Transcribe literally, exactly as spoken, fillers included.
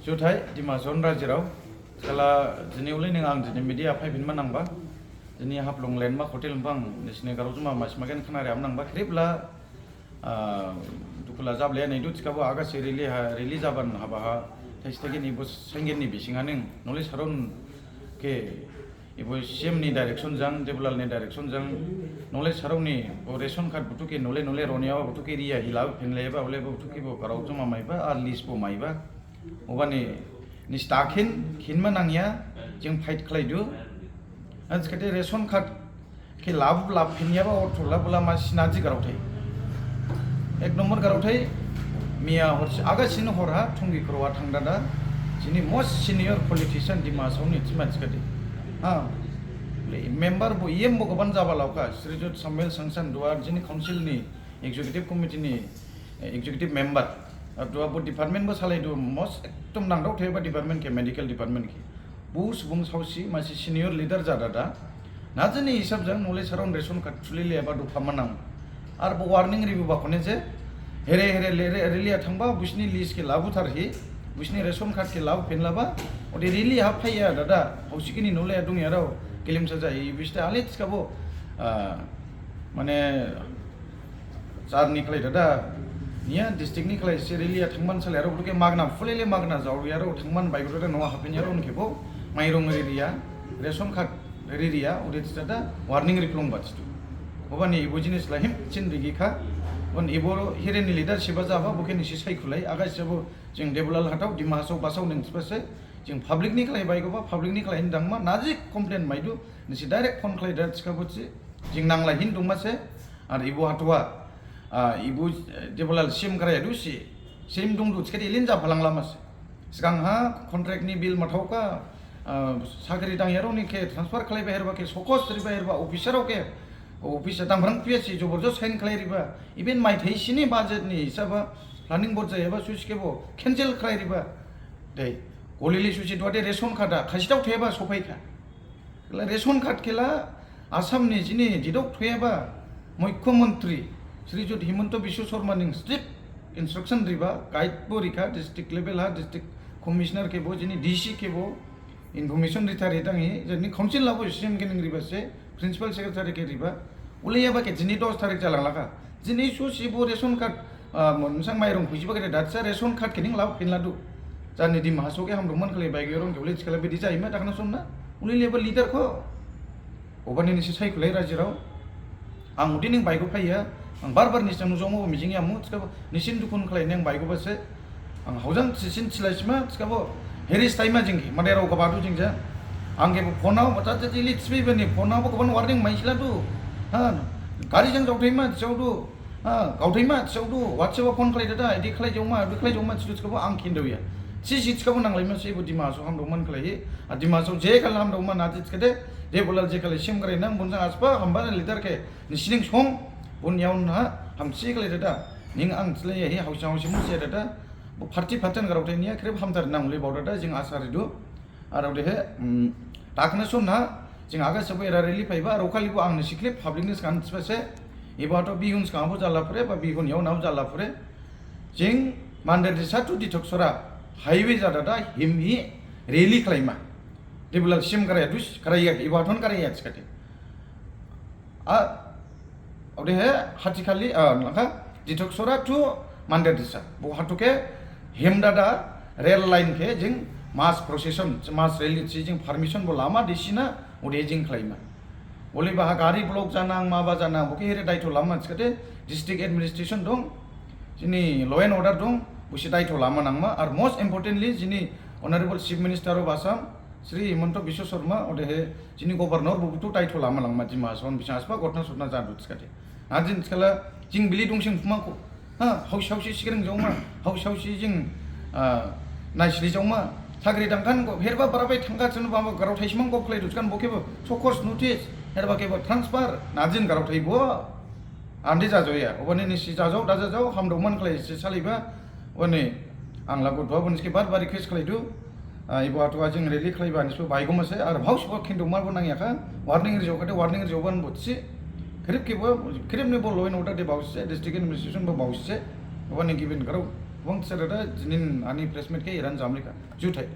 Juthai, Dima Hasao ni rajirao. Kala jini uli ning ang jini media phaiphinma nangba. Jini Haflong Landmark Hotel bang, nisini grao juma masi magen khnari am nangba. Khrip la, ah, dukhu la jablainai du, thikhabo agasi rally ha, rally jaban haba ha, thaisi thaigini bo saigini bising ha ning, nolai sarao khe, ibo C M ni direction jang, Debolal ni direction jang, nolai sarao ni, bo ration card buthu khe, nolai, nolai roniyaba buthu khe riya hi la, phenlaiba, olebo buthu khe bo grao juma maiba, ar list bo maiba. Obani, nisi da khin, khinma nangya, jing fight khlaidu. Anskate ration card khe labu lab phinyaba ortho labu lama sinaji graothai. Ek number graothai, miya hor, agasin hor ha, thunggi khro ha thangdada, jini most senior politician Dima Hasao ni thima thikhade. Ha, member bo, E M bo gabang jaba laokha, Srijut Samuel Sangsan Duar, jini council ni executive committee ni, eh, executive member. Ar duha bo department bo salaidu, most ekdom nangdao thaiba department khe, medical department khe. Bo subung saosi, masi senior leader jadada. Najini hisab jang nolai sarao ration card thulile eba dopha manang. Ar bo warning ribuba khone je, here here le, re, rally ha thangba, busini list khe labu tharhi, busini ration card khe labu phenlaba, ode rally ha phaiya dada, hausikini nolai dungyarao, kilim saja, i bista ale thikhabo, ah, mane, Jar ni khlai dada, niya district ni khlai se rally ha thangman salai aro buthu khe magna, fulele magna jaoyarao thangman baigo dada noha haphinyarao unkhe bo, mairong ririya, ration card ririya, ode thidada warning riplong bathidu. Obani ibo jinis la himsin rigikha, obani ibo here ni leadership ha jaba, bo khe nisi saikhulai, agasi bo jing Debolal Hatao, Dima Hasao basao ning thiba se, jing public ni khlai baigoba, public ni khlai dangma, naji complain maidu, nisi direct phone khlai dada thikhabo thi, jing nanglai hin dongma se, ar ibo Hatao ha, ah, ibo, eh, Debolal C M khraya du si, C M dongdu thikhade ilin japhalang lama se. Sgang ha contract ni bill mathaokha, ah, sakri dangyarao ni khe transfer khlaiba herba khe, sokos riba herba, officer rao khe, office ha dangphrang phiya si, joborjost sign khlai riba, even maithai sini budget ni hisab ha, planning board jayaba susi khe bo, cancel khlai riba, dei, golili susi duhade ration card ha, khasitao theba sophaikha. Khela ration card khela Assam ni jini jidok thoyaba Mukhyamantri Srijut Himanta Biswa Sarma ning strict instruction riba, guide bo rikha, district level ha, district commissioner khe bo, jini D C khe bo, information rithar ridang hi, jini council labo C M khe ning riba se, principal secretary khe riba, uliyaba khe jini dos tarik jalanglakha. Jini susi bo ration card, ah, monsang mairong khujiba khe datsa ration card khe ning labo phinladu. Jani Dima Hasao khe hamdongman khlai baigo rong khe ule thikhala bidi jaima dakhna sonna. Uli leba leader kho. Obani nisi saikhulai rajirao. Ang udi ning baigo phaiya. Ang bar bar nisi nujongmo mijing yamu thikhabo nisin dukhun khlai neng baigoba se. Ang haujang sisin silaisima thikhabo heris thaima jing khe, madairao gabadu jing ja. Ang khe bo phone ha, bata jati ili thibi bani phone ha bo gabang warning maisiladu. Ha, gari jang jaothaima thisaodu. Ha, gaothaima thisaodu, WhatsApp ha phone khlai dada, idi khlai jaoma, idi khlai jaoma thidu thikhabo ang khindaoya. Sisi thikhabo nanglaima se bo Dima Hasao hamdongman khlaihi. A Dima Hasao je khala hamdongman nadi thikhade, Debolal je khala C M khlai nang, bonjang asba hamba leader khe, nisi ning song, bon yaohon ha, hamsi khlai dada. Ning ang thilaiya hi, hausi hausi musi dada. Bo party phathan graothai niya, khrip hamthar nang uli bao dada, jing asa ridu. Ar odehe, um, dakhna sonna, jing agasi bo era rally phaiba, ar okhali bo ang nisi khrip public ni sgang thiba se, ibo Hatao Bihun sgang bo jala phure, ba Bihun yaohon ha bo jala phure, jing Manderdisa to Ditok Sora highway jadada himhi rally khlaima. Debolal C M khraya dus, khraya, ibo Hatao khraya thikhade. A, odehe, hatikhali, a, nangkha, Ditok Sora to Manderdisa. Bo Hatao khe himdada rail line khe jing mass procession, mass rally si jing permission bo lama disina, ode jing khlaima. Bole baha gari block janang, maba janang, bo khe here daitho lama thikhade district administration dong, jini law and order dong, bosi daitho lama nangma, ar most importantly, jini Honorable Chief Minister of Assam, Sri Himanta Biswa Sarma, odehe jini governor bo buthu daitho lama langma Dima Hasao ni bising asba ghotona sotona jadu thikhade. Najin thikhala jing bili dongsing phuma kho. Ha, hausi hausi sigreng jaoma, hausi hausi jing, ah, naisli jaoma. Sakri dangkhan kho, herba barabai thangkha chunu bamba graothai simang kho khlaidu thikhan bo khebo sokos notice, herba khebo transfer, najin graothai bo. Andi jajaoya, obani nisi jajao, da jajao, hamdongman khlai si saliba, Oni, ang lago duha bo nisi khe bar bar request khlaidu. Ah, ibo Hatao ha jing rally khlaiba nisi bo baigoma se, ar haus bo khindu mar bo nangyakha, warning rijaokhade, warning rijaoba ni bo si. Khrip khe bo, khrip ni bo law and order de baosi se, district administration bo baosi se. Oni gibin grao, Bangsa dada jini ani press meet khe eraha jamri kha. Juthai.